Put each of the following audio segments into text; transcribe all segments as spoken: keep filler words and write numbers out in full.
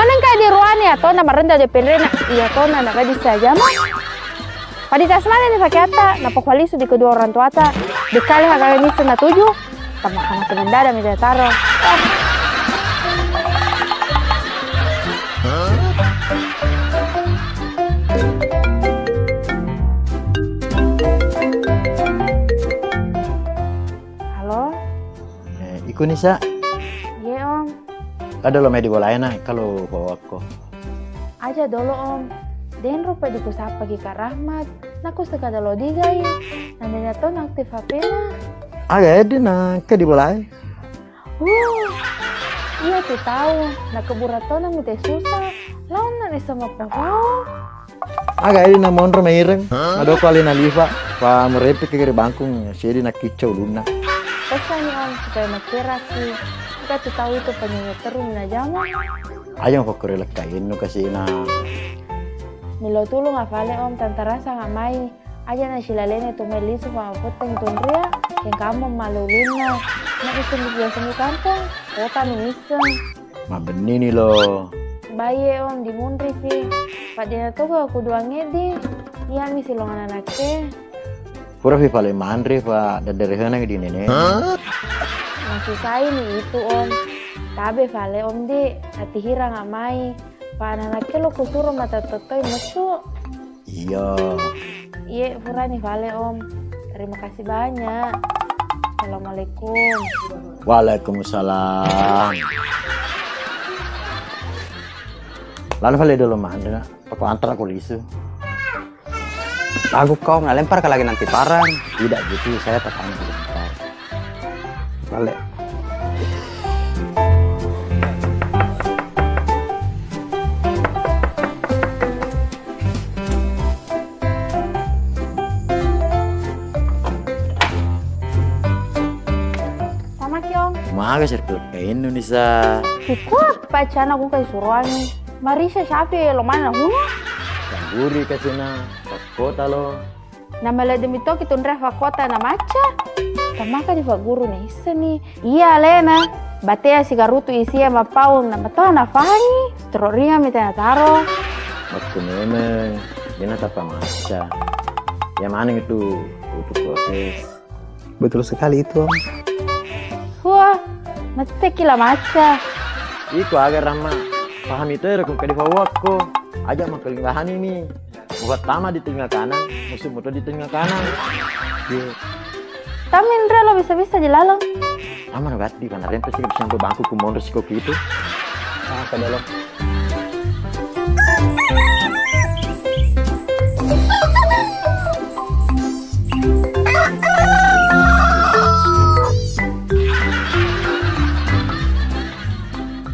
Manengka di ruani atona marenda de penrena, iya tona na gadis saja ma. Padi tas mana ni pakeatta, nappa kualisu di kedua orang tuata. Dekale hagale nisseng natuju, tamakana tu mendada mi taro. Halo? Eh, iko Nisa? Iye, Om. Kada lo mai di bolaena, kalau bawa ko. Aja dolo, Om. Den rupa di kusapa ki Kak Rahmat. Naku sekada lo digai. Nanya to na aktif H P-na. Aga edi na ke di bolae. Wuh, iya tu tau. Nakebura tona mite susah. Laonna ni sama pahau. Aga edi na monro maireng. Madoko alena lifa. Pa merepe ke gere bangkung. Sedi na kicau ulunna. Pesanni, Om, supaya maceraki. Kita tu tau itu penyanyi terus na jama. Aja ko kore lekka innu kasina. Milo tulung afale, Om, tantarasa nggak mai. Aja na silalene tu mai lisu fa maputteng tunria, yang kamu malulunna. Na iseng di biasa di kampung, kota mi iseng. Mabenni ni lo. Baye, Om, di munri si. Padena toga aku duang edi. Iya mi silongan anake. Pura fi fale manre fa daddare henang di nene. Masih sai ni itu, Om. Tabe fale, Om, di. Ati hira nggak mai. Pa anake lo kusuro mata tottoi mesu. Iya. Iye, purani fale, Om. Terima kasih banyak. Assalamualaikum. Waalaikumsalam. Lalu fale dulu manre, nak. Pako antara aku lisu. Lagu kau nggak lempar ke lagi nanti parang. Tidak gitu, saya petani sebentar. Balik. Sama kiong. Maga sirkul kainnu nisa. Kikua pacana ku kai suruangi. Marisa siapa lo mana hunu? Tangguri kasina. Kota lo. Namala demi toki tunre fakota na macca. Tamaka di faguru na isseni. Iya alena. Batea sigarutu isia mapaung na matoa na fangi. Tro ringa mi tena taro. Waktu memang dia na tapa macca. Ya maneng itu butuh proses. Betul sekali itu, Om. Wah, mette kila macca. Iko aga ramma. Pahami tu ero kung kadi fawakko. Aja makalinggahani mi. Mufattama di telinga kanan, musuh moto di telinga kanan. Iya. Tamin re lo bisa-bisa di laleng. Aman gatti, karena rempe sih bisa sampai bangku ku monro siko gitu. Ah, kada lo.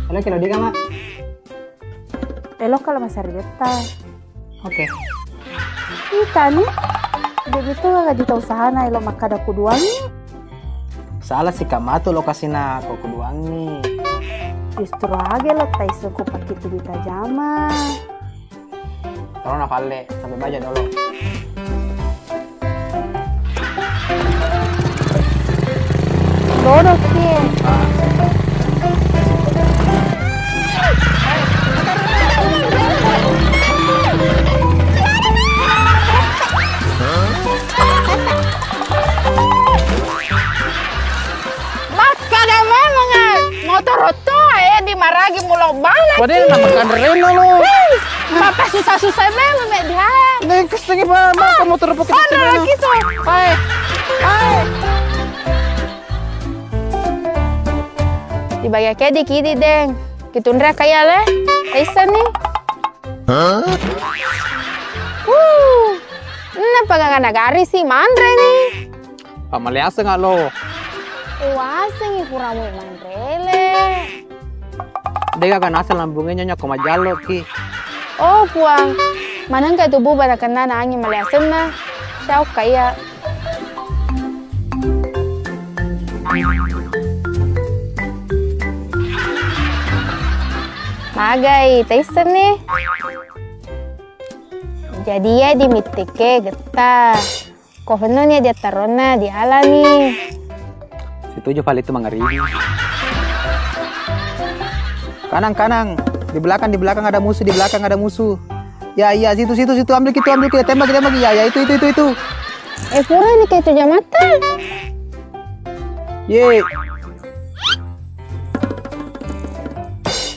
Halo, kira dia, Mak? Elokka lo masarigetta. Oke. Itani, de' betul gaga dita usahana elo makkada kuduangi. Salah sikap matu lokasina ko kuduangi. Justru aga lo taisseng ku pakkitu dita jama. Tolong na palle, sampai baja dolo. Dodoki. Makkada memang, eh, motoro toa, eh, di maragi mulo bale. Waduh, nama kanreno lo. Hei, bapak susah-susah memang, Mek, di hai. Nih, kesengi, Pak, Pak, kamu terus pakai. Konro lagi tuh. Hai. Hai. Di bagi kedi kidi, Deng. Kitunre kaya le. Taissa ni. Huh? Napa gaga nagari si manre ni? Pamaleaseng lo. Uasengi puramu manrele. Dega kan asal lambunge nyonya ko majallo ki. Oh Puang, manengka itu buba nakenna na angin maleasenna. Syau kaya. Magai, taisseng ni. Jadi ya di mittike getta. Ko fennuni diattaronna dialani. Setuju pale itu mangaribi. Kanang, kanang. Di belakang, di belakang ada musuh, di belakang ada musuh. Ya, iya, situ, situ, situ, ambil ki itu, ambil ki itu, tembak, tembak, iya, iya, itu, itu, itu, itu. Eh, pura ni kayak itu jamatta. Ye.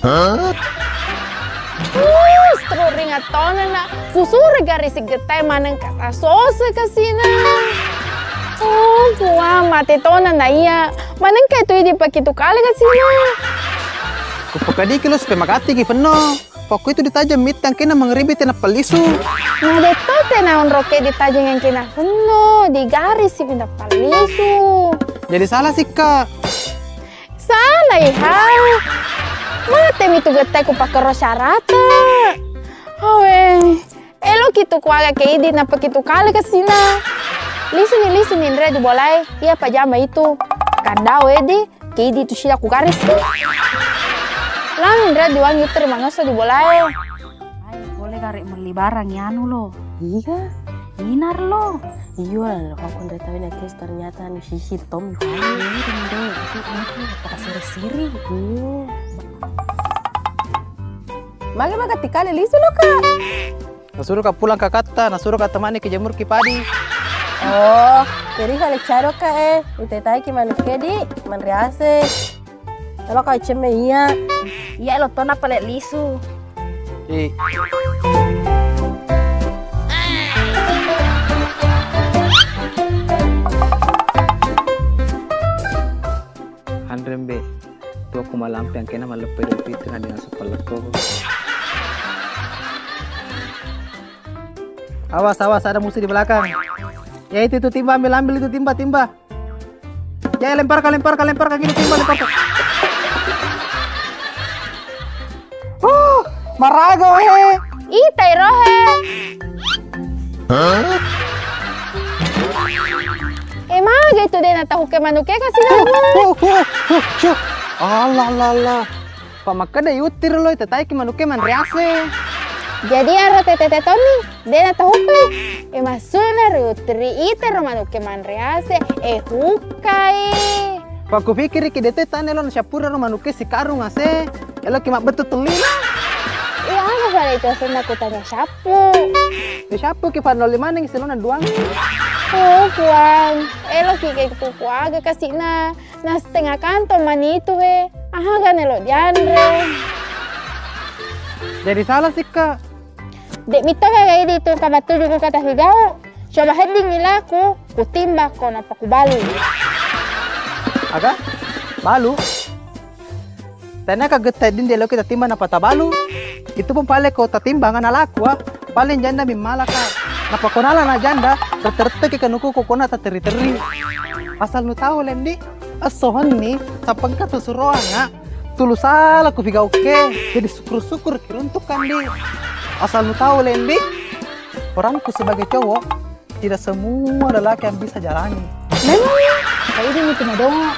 Huh? Stru ringattona na kusure garisi gettai maneng kata sose kasina. Oh, puang, mate tona na iya. Maneng kayak itu idi pakitu kale kasina. Kupakadiki lo supaya magatti ki fenno. Pokoknya itu ditajeng mittang kena mangribi tena pellisu. Na detto tena onroke ditajeng yang kena fenno, digarisi pindah pellisu. Jadi salah sikka. Salai hau. Mate mi tu gettai ku pakero syarata. Awe. Elo ki tu kuaga ke idi napa ki tu kale kasina. Lisu ni, lisu ni nre di bolai. Iya pajama itu. Kandau edi. Ke idi tu sila ku garis. Lami nre di wangi teri mangesso di bolai. Ai, boleh gare melli barang ya anu lo. Iya. Inar lo. Iya lah, aku nre tahu nak ternyata anu sisi Tom. Iya, deh, itu, itu, tak siri-siri. Iya. Mage magatti kale lisu lo ka. Nasuro ka pulang kakatta, nasuro ka temani ki jemur ki padi. Oh, jadi kale caro ka eh, utetai ki manuk ke di, manre ase. Kalau kau cemme iya. Iya lo tona pale lisu. Di. Anre mbe, tuo ku malampe angkena malleppai Idul Fitri na dengan sepellekko. Awas, awas, ada musuh di belakang. Ya itu, itu timba, ambil, ambil itu timba, timba. Ya lemparkan, lemparkan, lemparkan ini timba, lemparkan. Oh, maraga he. Itai rohe. Eh, maga itu de' natahukke manuke kasi. Oh, oh, oh, oh, syuh. Allah, Allah, Allah. Pak makkeda yuttiri lo, tetaiki manuke manre ase. Jadi aro tete toni, de' natahukke. Eh, massuna riuttiri itero manuke manre ase. Eh, hukkai. Pak kupikiriki de' tane lo nasyappura ro manuke sikarung ase. Eloki mabbettu tellina. Iya, aga fale itu asenna kutanya syappu. Ya syappu ki fanoli maneng silona duang. Oh, Puang. Eloki ke itu kuaga kasina. Na setengah kantong mani itu he. Aha gane lo dianre. Jadi salah sikka. De' mitto gaga idi tu kabattu juku kata higau. Coba hedding ilaku, kutimbako nappa kubalu. Aga? Balu? Tena ka getta hedding de' lo kita timba nappa tabalu. Itu pun pale ko tatimbang ana laku ah. Paling janda mimmalaka. Nappa konala na janda, rette-retteki kanuku ko kona tateri-teri. Asal nu tau lendi, esso henni, sapengka susuroanga. Tulu sala ku figauke, jadi syukur-syukur kiruntukkan di. Asal nu tau lendi, peranku sebagai cowok, tidak semua lelaki yang bisa jalani. Memang ya, kayak ini tuh madongo.